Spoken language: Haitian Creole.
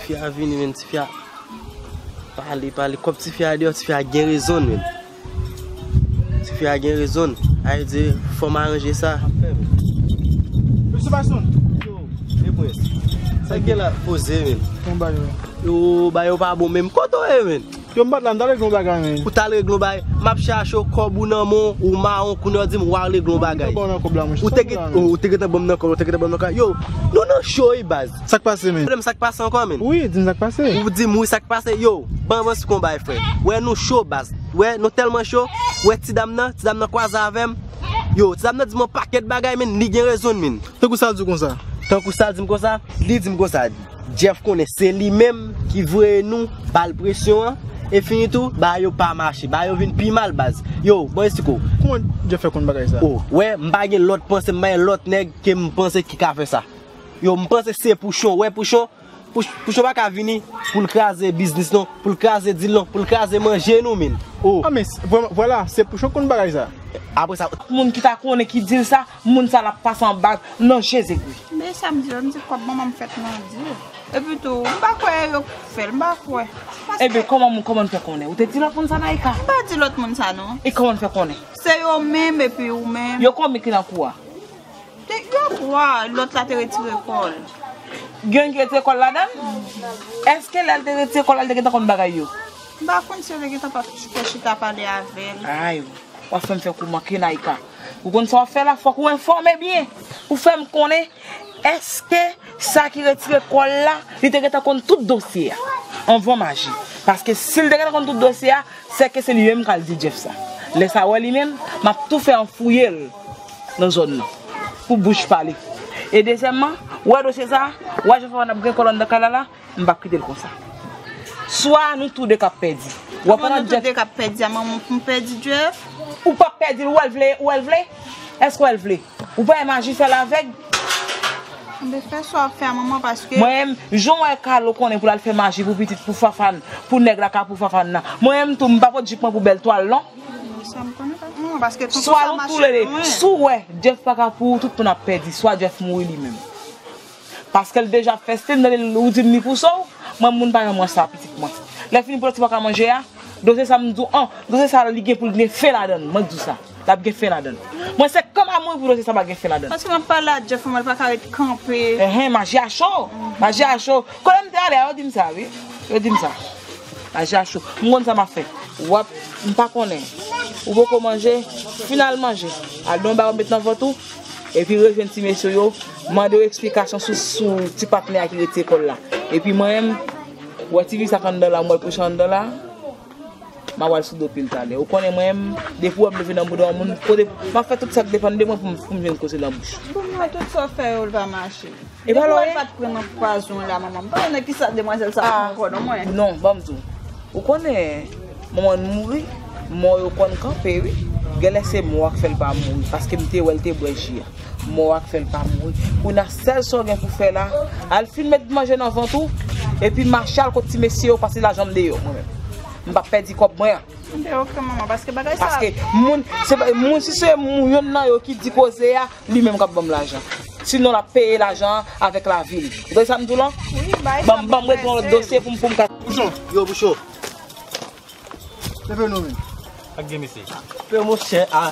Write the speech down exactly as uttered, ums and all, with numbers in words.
Fi a vini, men, tifi a pale, pale. Kòb tifi a deyò, tifi a gen rezon, men. Tifi a gen rezon. A vle di, fò m aranje sa. Mesye Basson. Yo, e pwès. Sa k gen la? Poze, men. Bon bagay. Yo, bagay yo pa bon, men. Kote w ye, men? Yo, m pa t la, m t al regle yon bagay, men. Ou t al regle yon bagay? M ap chache w, kòb ou nan men w, ou mawon, kounye a w di m w al regle yon bagay. Ou te gen, ou te gentan ban m nan kòb, ou te gentan ban m nan kòb. Yo, nou nan cho, wi, baz. Sa k pase, men? Sa k pase ankò, men? Wi, di m sa k pase. Ou di m wi sa k pase. Yo, ban m avanse konba, frè. Wè nou cho, baz. Wè nou tèlman cho. Wè ti dam nan, ti dam nan kwaze avè m. Yo, ti dam nan di m yon pakèt bagay, men, li gen rezon, men. Tankou sa l di w konsa? Tankou sa l di m konsa? Li di m konsa. Jeff konnen se li menm ki voye nou ba l presyon an. E fini tou, bagay yo pa mache. Bagay yo vin pi mal, baz. Yo, bon, esplike w. Kòman Jeff fè konn bagay sa? O, wè, m pa gen lòt panse, m pa gen lòt nèg ke m panse ki ka fè sa. Yo, m panse se Pouchon. Wè, Pouchon, Pouch-, Pouchon pa ka vini pou l kraze biznis, non, pou l kraze dil, non, pou l kraze manje nou, men. O. Ah, men, vwala, se Pouchon k konn bagay sa. Apre sa, moun ki ta konnen ki dil sa, moun sa l ap pase anba nan Jezikri. Men sa m di yo, m di kòb manman m fèt nan dil. Epi tou, m pa kwè yo fè l, m pa kwè. Paske Ebyen, kòman, kòman n fè konnen? Ou te di lòt moun sa, Naïka? M pa di lòt moun sa, non. E kòman n fè konnen? Se yo menm epi ou menm. Yo konbyen ki nan kou a? Te, yo twa, lòt la te retire kò l. Gen ki retire kò l ladan? Èske lè l te retire kò l la, l te gentan konn bagay yo? M pa konn si yo te gentan pa fè chita pale avè l. Ay, w ap fè m fè kou manke, Naïka. Ou konn sa w ap fè la, fòk ou enfòme byen. Ou fè m konnen, èske sa ki retire kò l la, li te gentan konn tout dosye a anvan Maji? Paske si l te gentan konn tout dosye a, sèke se li menm k al di Jeff sa. Lè sa wè li menm, m ap tou fè yon fouye l nan zòn nan. Pou bouch pa li. E dezyèmman, ou wè dosye sa, ou wè jan fò n ap gen kòlòn nan kay la la, m p ap kite l konsa. Swa nou tou de k ap pèdi. Ou wè pandan Jeff. Kòman nou tou de k ap pèdi a, manman, pou m pèdi Jeff? Ou p ap pèdi l, ou wè l vle, ou wè l vle? Èske w wè l vle? Ou pa wè Maji fè l avèg? Anben fè sa w ap fè a manman, paske Mwen menm, jan w wè Kalo konnen pou l al fè maji pou pitit, pou Fafane, pou nèg la ka pou Fafane nan. Mwen menm tou, m pa pot jip mwen pou bèl twal, non. Sa m konnen pa, manman, paske tonton sa mache lwen. Swa nou tou lè de, si w wè Jeff pa ka pou ou, tout moun ap pèdi, swa Jeff mouri li menm. Paske l deja fè stil, m tande l, ou di m li pou sa w, mwen moun pa janm wè sa pitit mwen. Lè fini pou lòt ti pa ka manje a, dosye sa m di w, an, dosye sa li gen pou l gen fen ladan l, mwen k di w sa. L ap gen fen ladan l. Mwen se kòm a mouri pou dosye sa pa gen fen ladan l. Paske m ap pale a Jeff, mwen l pa ka ret kanpe. Enhen, maji a cho. Maji a cho. Kote m te ale a, yo di m sa, wi. Yo di m sa. Maji a cho. M konn sa m ap fè. W ap, m pa konnen. Ou poko manje, fin al manje. Al nan yon bagay ou met nan vant ou. Epi rejwenn ti mesye yo, mande yo eksplikasyon sou, sou ti patnè a ki retire kò l la. Epi mwen menm, wè ti vi sa k anndan la, m wè l kouche anndan la, m a pral sou do pye l talè. Ou konnen mwen menm, depi w wè m leve nan bouda yon moun, kote, m ap fè tout sa k depann de mwen pou m, pou m jwenn koze nan bouch. Pou mwen, tout sa w fè yo, l pa mache. E pa lò, e? Depi w wè l pa t pran nan pwazon la, manman. M pa konnen kisa demwazèl sa ap pran ankò non, mwen. Non, ban m di w. Ou konnen, manman n mouri, mò yo konn kanpe, wi. Genlè se mò a k fè l pa mouri, paske m te wè l te bwè ji a. Mò a k fè l pa mouri. Kounye a, sèl sa w gen pou fè la, al fin met manje nan vant ou, epi mache al kot ti mesye yo, pase lajan m deyò, mwen menm. M p ap pèdi kòb mwen an. Enben, oke, manman, paske bagay sa Paske moun, se pa, moun, si se moun, yonn nan yo ki di koze a, li menm k ap ban m lajan. Sinon, l ap peye lajan an avèk lavi l. Ou tande sa m di w lan? Wi, bay sa. Ban m, ban m ret yon lòt dosye pou m, pou m ka Bouchon, yo, Bouchon. Leve non, men. Ak gen mesye. Pè monchè, a,